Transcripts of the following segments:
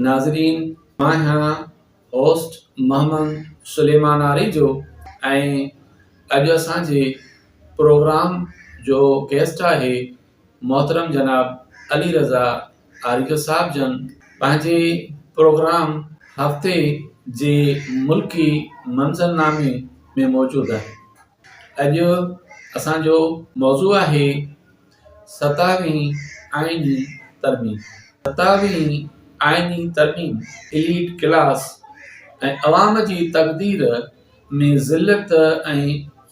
ناظرين مان آهيان هوسٽ محمد سليمان آريجو ۽ اڄ اسان جي پروگرام جو گيسٽ آهي محترم جناب علي رضا آريجو صاحب جن پنهنجي پروگرام هفتي جي ملڪي منظرنامي ۾ موجود آهي. اڄ اسان جو موضوع آهي ستاويهين آئيني ترميم. ستاويهين آئيني ترميم ايليٽ ڪلاس ۽ عوام جي تقدير ۾ ذلت ۽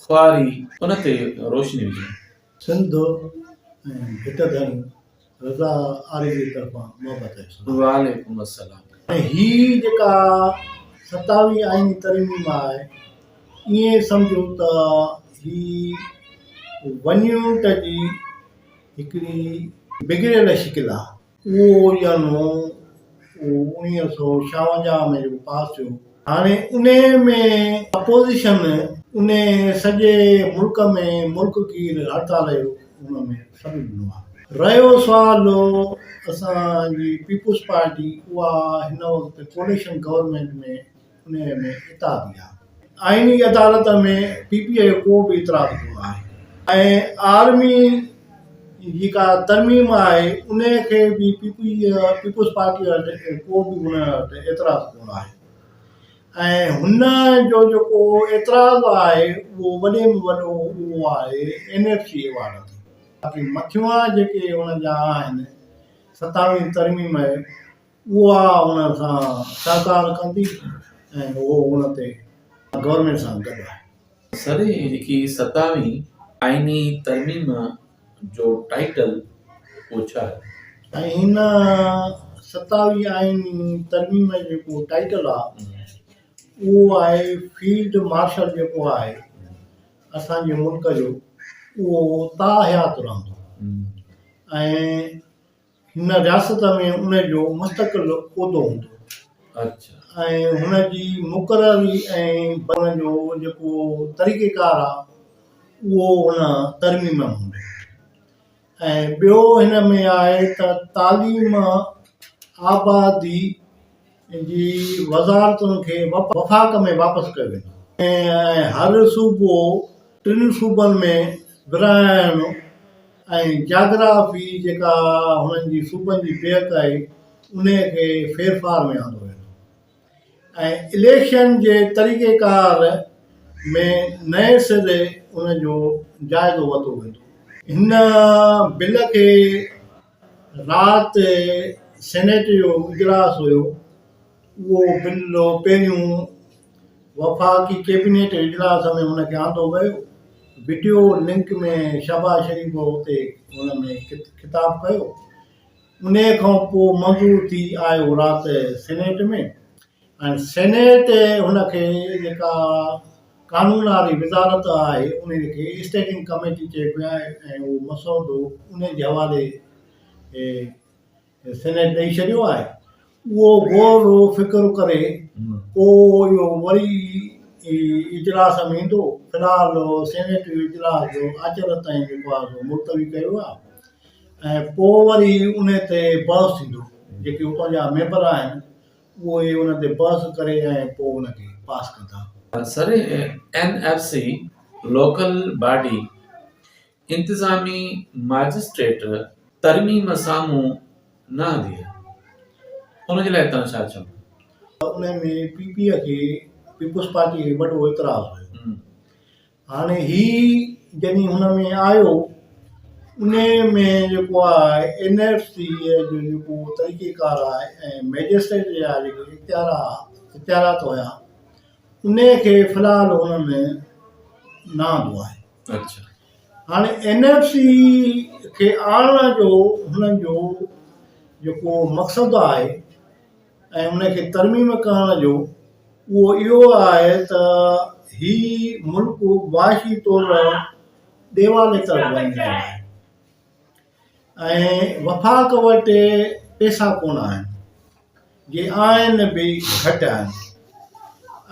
خواري ان تي روشني وجهي. سنڌ ۽ ڀٽ ڌڻي رضا آريجي طرفان محبت جو سلام. وعليڪم السلام. ۽ هي جيڪا ستاويهين آئيني ترميم آهي ائين سمجهو ته هي ون يونٽ جي هڪڙي بگڙيل شڪل آهي. اهو ڄڻ اهو اڻويهه سو ڇاونجاهه ۾ جيڪو پاس ٿيو هاڻي انهي ۾ اپوزيشن انهي سڄي ملڪ ۾ ملڪ گير هڙتال جو ان ۾ سڏ ڏنو آهي. رهيو سوال اسان جي پيپلز پارٽي اها هن وقت ڪوليشن گورنمينٽ ۾ انهيء ۾ اتحادي آهي. آئيني عدالت ۾ پي پي جو ڪو به اعتراض ڪونه آهي ۽ آرمي جي ڪا ترميم آهي انهيء کي به پي پي پيپلز پارٽي وٽ ڪو به ان وٽ اعتراض ڪونه آهي ۽ هن جو جيڪو اعتراض آهي اهو وڏي ۾ وڏو اهو آهي اين ايف سي ايوارڊ تي باقي مٿيون جيڪي ان جا آهن ستاويهين ترميم اها ان سان سهڪار ڪندي ۽ اهو ان تي گورنمينٽ سان گڏ آهي. سر هي جيڪي ستاويهين آئيني ترميم جو ٽائيٽل اهو ڇا آهي؟ ۽ هن ستاويهين آئيني ترميم جو جيڪو ٽائيٽل آهي اهو آهي فيلڊ مارشل جيڪو آهي اسان جي ملڪ جو اهو تاحيات رهندو ۽ هن رياست ۾ ان جو مستقل عهدو هوندو ۽ هن جي مقرري ۽ ان جو جيڪو طريقيڪار آهي اهو ان ترميم ۾ هوندو ۽ ٻيو هن ۾ آهي ته تعليم آبادي جي وزارتن کي وفاق ۾ واپس ڪيو ويندو ۽ هر صوبو ٽن صوبن ۾ ورهائڻ ۽ جاگرافي جيڪا هنن جي صوبن جي بيهڪ آهي انهي کي ڦيرڦار ۾ آندو ويندو ۽ اليڪشن جي طريقيڪار ۾ نئين سر ان جو جائزو ورتو ويندو. هن بل کي رات سينيٽ جو اجلاس هيو اهو بل پهريون وفاقي ڪيبينيٽ اجلاس ۾ ان کي آندو ويو وڊيو لنڪ ۾ شهباز شريف اتي ان ۾ خطاب ڪيو ان کان پوء منظور ٿي آيو رات سينيٽ ۾ ۽ سينيٽ هن کي جيڪا قانون واري وزارت آهي ان کي اسٽينڊنگ ڪميٽي چئبو آهي ۽ اهو مسودو ان جي حوالي سينيٽ ڏئي ڇڏيو آهي اهو غور و فڪر ڪري پوء اهو وري اجلاس ۾ ايندو في الحال سينيٽ جو اجلاس جو آچر تائين جيڪو آهي سو ملتوي ڪيو آهي ۽ پوء وري ان تي بحث ٿيندو جيڪي اتان جا ميمبر آهن اهي ان تي بحث ڪري ۽ پوء ان کي پاس ڪندا. Sir N F C local body انتظامي ماجسٽريٽ ترميم سامهون نه آندي آهي ان جي لاء توهان ڇا چوندا؟ ان ۾ پي پي کي پيپلز پارٽي کي وڏو اعتراض هيو. هاڻي هي جڏهن هن ۾ آيو انهي ۾ جيڪو آهي اين ايف سي جو جيڪو طريقيڪار آهي ۽ مئجسٽريٽ جا جيڪي اختيار اختيارات هيا انهي کي في الحال هن ۾ نه آندو آهي اچھا هاڻي اين ايف سي کي آڻڻ جو هنن جو جيڪو مقصد آهي ۽ ان کي ترميم ڪرڻ جو اهو اهو آهي ته هي ملڪ معاشي طور ڏيوالي طرف وڃي رهيو آهي ۽ وفاق وٽ پئسا ڪونه آهن جي آهن به گهٽ آهن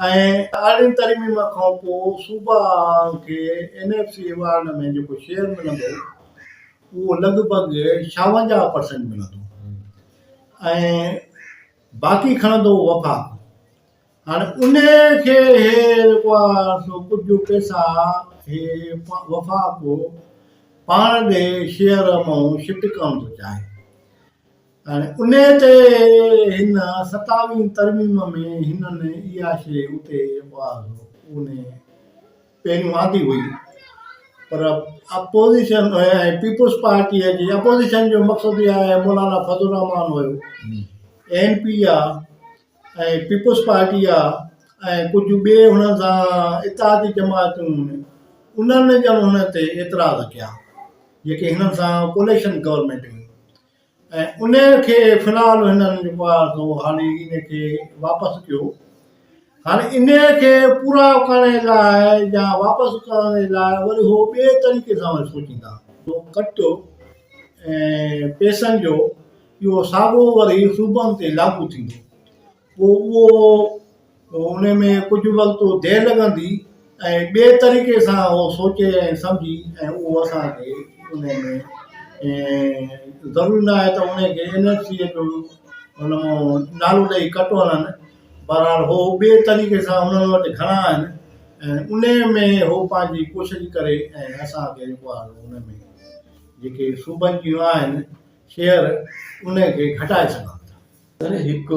۽ ارڙهين ترميم کان پوء صوبا کي اين ايف سي ايوارڊ ۾ جيڪو شيئر ملندو اهو لڳ ڀڳ 56 پرسنٽ ملندو ۽ باقي کڻندو وفاق. هاڻي انهي کي هي جيڪو آ سو ڪجهه پئسا هي وفاق پاڻ ڏي شيئر مون شفٽ ڪرڻ ٿو چاهي. هاڻي انهي تي هن ستاويهين ترميم ۾ هنن اها شيء اتي جيڪو آ سو انهي پهريون آندي هئي پر اپوزيشن ۽ پيپلز پارٽيء جي اپوزيشن جو مقصد اها آهي مولانا فضل الرحمان هيو اين پي آ ۽ پيپلز پارٽي آ ۽ ڪجهه ٻئي هنن سان اتحادي جماعتون انهن ڄڻ هن تي اعتراض ڪيا جيڪي هنن سان ڪوليشن گورنمينٽ هيون ۽ ان کي في الحال هنن جيڪو آ سو حالي ان کي واپس ڪيو هاڻي ان کي پورا ڪرڻ لاء يا واپس ڪرڻ لاء وري هو ٻئي طريقي سان وري سوچيندا ڪٽ ۽ پيسن جو اهو ساڳو وري صوبن تي لاڳو ٿيندو. پوء اهو ان ۾ ڪجهه وقت دير لڳندي ۽ ٻئي طريقي سان اهو سوچي ۽ سمجهي ۽ اهو اسان کي ان ۾ ضروري نه آهي ته ان کي اين ايف سي جو ان مان نالو ڏئي ڪٽ هڻن بهرحال هو ٻئي طريقي سان انهن وٽ گهڻا آهن ۽ ان ۾ هو پنهنجي ڪوشش ڪري ۽ اسان کي جيڪو آهي ان ۾ جيڪي صوبن جون آهن شيئر ان کي گهٽائي سگهن ٿا. سر هڪ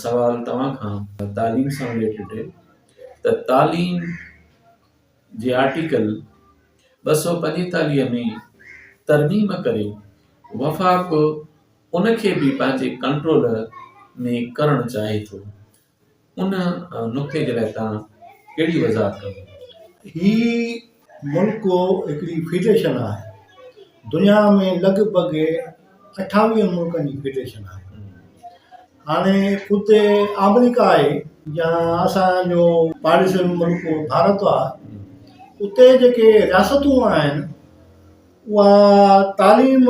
سوال توهان کان تعليم سان رليٽيڊ ته تعليم جي آرٽيڪل 245 ۾ ترميم ڪري وفاق ان کي به پنهنجي ڪنٽرول ۾ ڪرڻ چاهي ٿو ان نقطي جي لاء توهان ڪهڙي وضاحت ڪندو؟ هي ملڪ هڪڙي فيڊريشن آهي. دنيا ۾ لڳ ڀڳ اٺاويهن ملڪن جي فيڊريشن آهي. هاڻي اتي آمريڪا آهي يا اسان جو پاڙيسري ملڪ ڀارت آهي اتي جيڪي رياستون آهن اها تعليم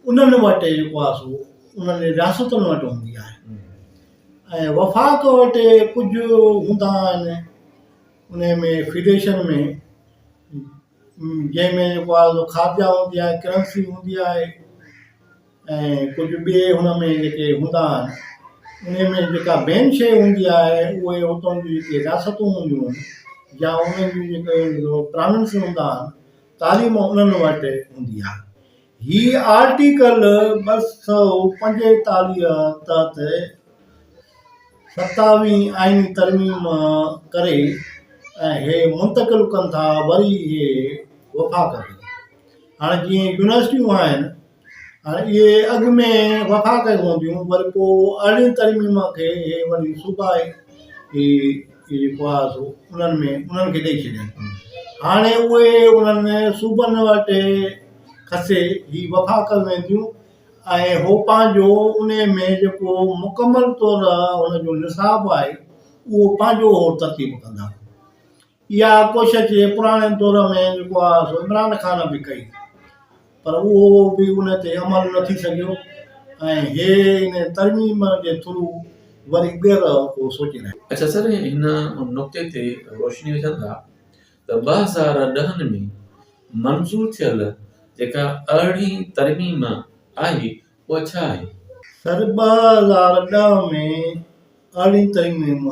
انهن وٽ جيڪو آهي سو انهن رياستن وٽ هوندي آهي ۽ وفاق وٽ ڪجهه هوندا آهن ان ۾ فيڊريشن ۾ جنهن ۾ جيڪو آهي سو خارجه هوندي آهي ڪرنسي هوندي آهي ۽ ڪجهه ٻئي هن ۾ جيڪي هوندا آهن ان ۾ جيڪا مين شيء هوندي آهي اهي اتان جون جيڪي رياستون هونديون آهن يا انهن جون جيڪي پراونس هوندا آهن تعليم انهن وٽ هوندي آهي هي آرٽيڪل 245 تحت ستاويهين آئيني ترميم ڪري ۽ هي منتقل ڪن ٿا وري اهي وفاق کي. هاڻي جيئن يونيورسٽيون آهن هاڻي اهي اڳ ۾ وفاق جون هونديون وري پوء ارڙهين ترميم کي اهي وري صوبائي هي جيڪو آهي سو انهن ۾ انهن کي ڏئي ڇڏين هاڻي اهي انهن صوبن وٽ کسي هي وفاق ۾ وينديون ۽ هو پنهنجو انهي ۾ جيڪو مڪمل طور هن جو نصاب آهي اهو پنهنجو هو ترتيب ڪندا. اها ڪوشش پراڻي دور ۾ جيڪو آهي سو عمران خان به ڪئي پر اهو به ان تي عمل نه ٿي سگهيو ۽ هي ان ترميم جي ٿرو وري ٻيهر اهو سوچي رهيا. اڇا سر هن نقطي تي روشني وجهندا ته 2010 ۾ منظور ٿيل جيڪا ارڙهين ترميم آهي اها ڇا آهي؟ سر 2010 ۾ ارڙهين ترميم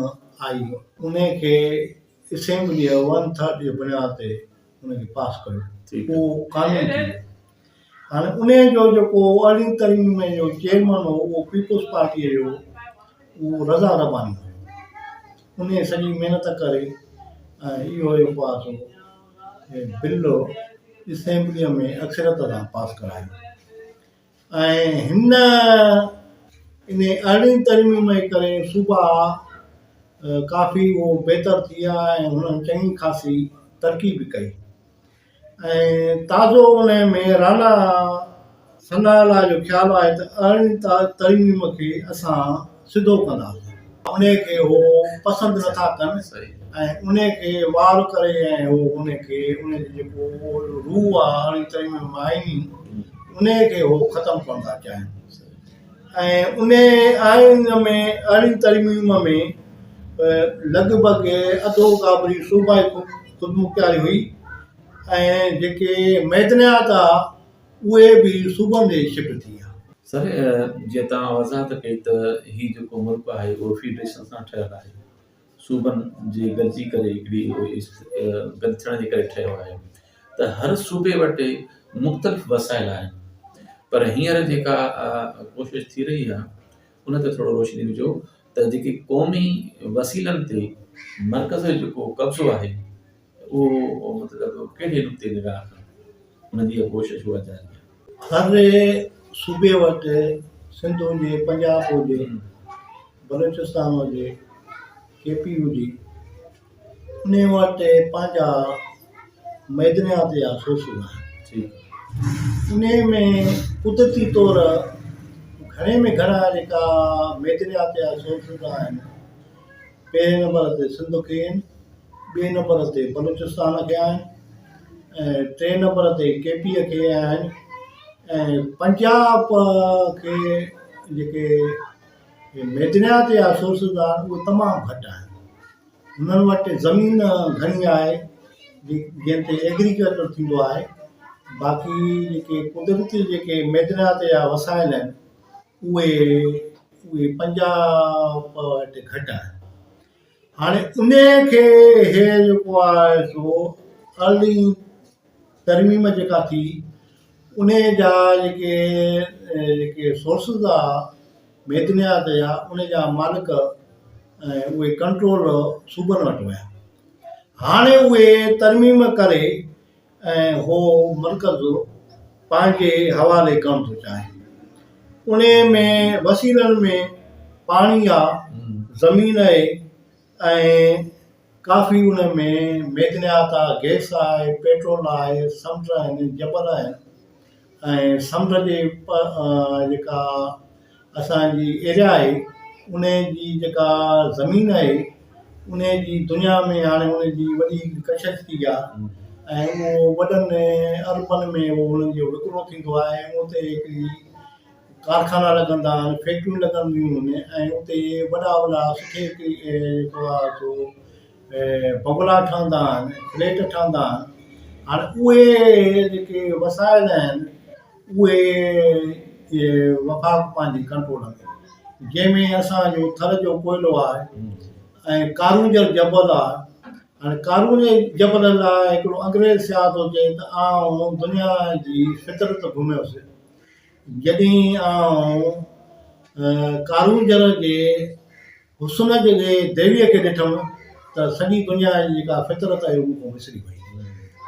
آئي انهي کي اسيمبليء ون ٿرڊ جي بنياد تي ان کي پاس ڪيو اهو قانون ٿي ويو هاڻي انهي جو جيڪو ارڙهين ترميم جو چيئرمن هو اهو پيپلز پارٽيء جو اهو رضا رباني هيو انهي سڄي محنت ڪري ۽ اهو جيڪو آهي سو بل اسيمبليء ۾ اڪثريت سان پاس ڪرايو ۽ هن انهي ارڙهين ترميم جي ڪري صوبا ڪافي اهو بهتر ٿي ويا ۽ هنن چڱي خاصي ترقي به ڪئي ۽ تازو ان ۾ رانا ثناء الله جو خيال آهي ته ارڙهين ترميم کي اسان سڌو ڪنداسين. ان کي هو پسند نٿا ڪن ۽ ان کي وار ڪري ۽ هو ان کي ان جو جيڪو روح آهي ارڙهين ترميم ۾ آئيني ان کي هو ختم ڪرڻ ٿا چاهين ۽ ان آئين ۾ ارڙهين ترميم ۾ لڳ ڀڳ اڌو گابري صوبائي خودمختياري هئي ۽ جيڪي معدنيات آ اهي به صوبن ڏي شفٽ ٿي ويا. سر جيئن توهان وضاحت ڪئي ته هي جيڪو ملڪ آهي اهو فيڊريشن سان ٺهيل آهي صوبن جي گڏجي ڪري هڪڙي گڏ ٿيڻ جي ڪري ٺهيو آهي ته هر صوبي وٽ مختلف وسائل آهن پر هينئر جيڪا ڪوشش ٿي رهي آهي ان تي ٿورو روشني وجهو ته جيڪي قومي وسيلن تي مرڪز جو جيڪو قبضو آهي اهو مطلب ڪهڙي نقطي نگاهه کان ان جي اها ڪوشش اها جاري آهي. هر صوبي وٽ سنڌ هجي، پنجاب هجي، بلوچستان هجي، ڪي پي هجي، انهي وٽ پنهنجا معدنيات جا سورسز آهن. انهي ۾ قدرتي طور گهڻي ۾ گهڻا جيڪا معدنيات جا سورسز آهن، پهرين نمبر تي سنڌ کي آهن، ٻئي نمبر تي بلوچستان کي آهن ۽ ٽئين نمبر تي ڪي پي کي آهن ۽ پنجاب کي جيڪي معدنيات جا سورسز آهن اهي تمام گهٽ آهن. هنن وٽ زمين گهڻي آهي جنهن تي ايگريڪلچر ٿيندو آهي باقي جيڪي قدرتي جيڪي معدنيات جا وسائل آهن اهي اهي پنجاب وٽ گهٽ آهن. هاڻي انهي کي هي جيڪو آهي سو ارڙهين ترميم جيڪا ٿي انهي جا جيڪي جيڪي سورسز آ معدنيات جا ان جا مالڪ ۽ اهي ڪنٽرول صوبن وٽ هيا. هاڻي اهي ترميم ڪري ۽ هو مرڪز پنهنجي حوالي ڪرڻ ٿو چاهي. انهي ۾ وسيلن ۾ پاڻي آ، زمين اهي ۽ ڪافي ان ۾ معدنيات آ، گئس آهي، پيٽرول آهي، سمنڊ آهن، جبل آهن ۽ سمنڊ جي جيڪا اسان جي ايريا آهي انهي جي جيڪا زمين آهي انهي جي دنيا ۾ هاڻي ان جي وڏي ڪشش ٿي آهي ۽ اهو وڏن اربن ۾ اهو انهن جو وڪرو ٿيندو آهي ۽ اتي هڪڙي ڪارخانا لڳندا آهن فيڪٽريون لڳنديون آهن ۽ اتي وڏا وڏا سٺي جيڪو آهي سو بنگلا ٺهندا آهن فليٽ ٺهندا آهن هاڻي اهي جيڪي وسائل آهن اهي وفاق پنهنجي ڪنٽرول ۾ جنهن ۾ اسان جو ٿر جو ڪوئلو آهي ۽ ڪارونجهر جبل آهي هاڻي ڪارونجهر جبل لاء هڪڙو انگريز سياح ٿو چئي ته آئون دنيا جي فطرت گهميس جڏهن آئون ڪارونجهر جي حسن جي ديويء کي ڏٺم ته سڄي دنيا جي جيڪا فطرت آهي اها مون کان وسري وئي.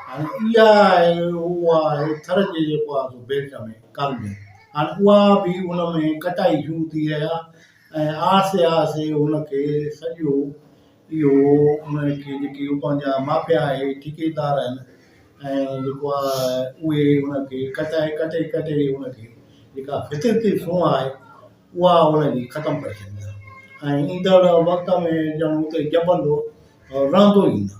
هاڻي اها آهي اها آهي ٿر جي جيڪو آهي سو بيلٽ ۾ ڪارونجهر. هاڻي اها به ان ۾ ڪٽائي شروع ٿي رهي آهي ۽ آهستي آهستي ان کي سڄو اهو ان کي جيڪي اتان جا مافيا آهي ٺيڪيدار آهن ۽ جيڪو آهي اهي ان کي ڪٽائي ڪٽي ڪٽي ان کي جيڪا فطرتي سونهن آهي اها ان جي ختم ڪري ڇڏيندا ۽ ايندڙ وقت ۾ ڄڻ اتي جبل رهندو ئي نه.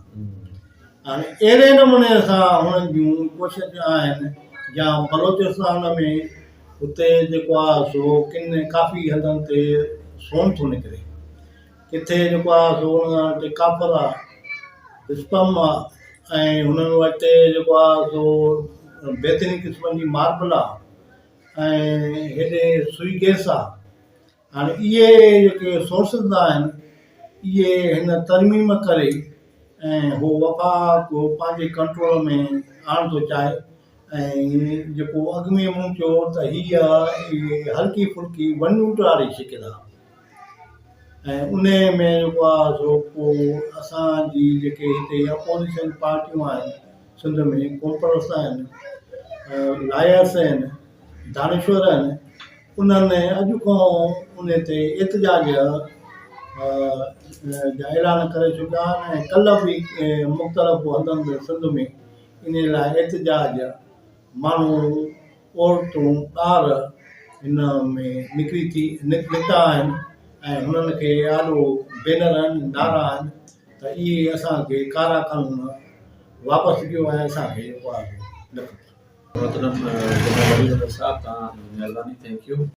هاڻي اهڙي نموني سان هنن جون ڪوششون آهن يا بلوچستان ۾ اتي جيڪو آهي سو ڪن ڪافي هنڌن تي سون ٿو نڪري ڪٿي جيڪو آهي سو انهن وٽ ڪاپر آهي اسپم آهي ۽ هنن وٽ جيڪو آهي سو بهترين قسمن جي ماربل آهي ۽ هيڏي سوئي گئس آ هاڻي اهي جيڪي سورسز آهن اهي هن ترميم ڪري ۽ هو وفاق پنهنجي ڪنٽرول ۾ آڻڻ ٿو چاهي ۽ جيڪو اڳ ۾ مون چيو ته هيء هلڪي ڦلڪي ون يونٽ واري شڪل آ ۽ ان ۾ جيڪو آ سو پوء اسان جي جيڪي هتي اپوزيشن پارٽيون آهن سنڌ ۾ قومپرست آهن، لائرس آهن، دانشور آهن، انهن اڄ کان ان تي احتجاج جا اعلان ڪري چڪا آهن ۽ ڪلهه به مختلف هنڌن تي سنڌ ۾ ان لاء احتجاج ماڻهو عورتون ٻار هن ۾ نڪري ٿي نڪتا آهن ۽ هنن کي آڏو بينر آهن نعرا آهن ته اهي اسان کي ڪارا قانون واپس ڏيو ۽ اسان کي اها نه کپي. محترم جناب علي احمد صاحب توهان جي مهرباني thank you.